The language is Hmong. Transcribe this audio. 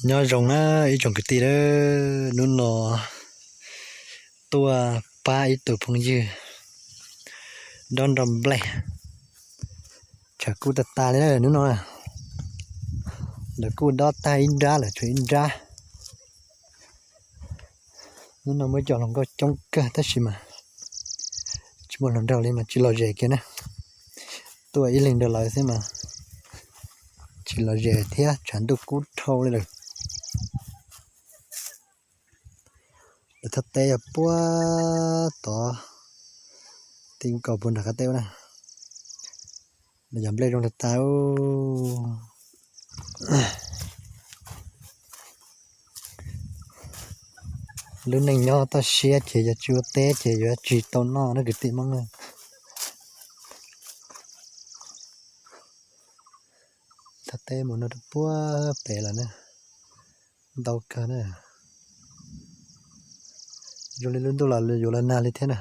Nyob zoo na ib tsoom kwv tij, hnub no tuaj pab ib tug phooj ywg dob nroj nplej, tshav kub tag tag li na hnub no. Lawv kuj dob tag ib nrab lawm, tshuav ib nrab. Hnub no muaj cov hluas nkauj coob kawg tab sis mas tsis muaj hluas nraug li mas tsis lom zem kiag na. Tuaj ib leeg nrog lawv xwb mas tsis lom zem thiab, tshav ntuj kub dhau li lawm. Lawv thaj teb yog puag tod, ti nkaus puag nram qab teb ua na. Lawv cov nplej zoo tag tag. Lub neej nyob toj siab ces yog tsis ua teb ces yuav tsis tau noj na kwv tij Hmoob na. Thaj teb mus no rau puag pem lawm na, ntau kawg na. Zoo li lub ntuj los yuav los nag li thiab na.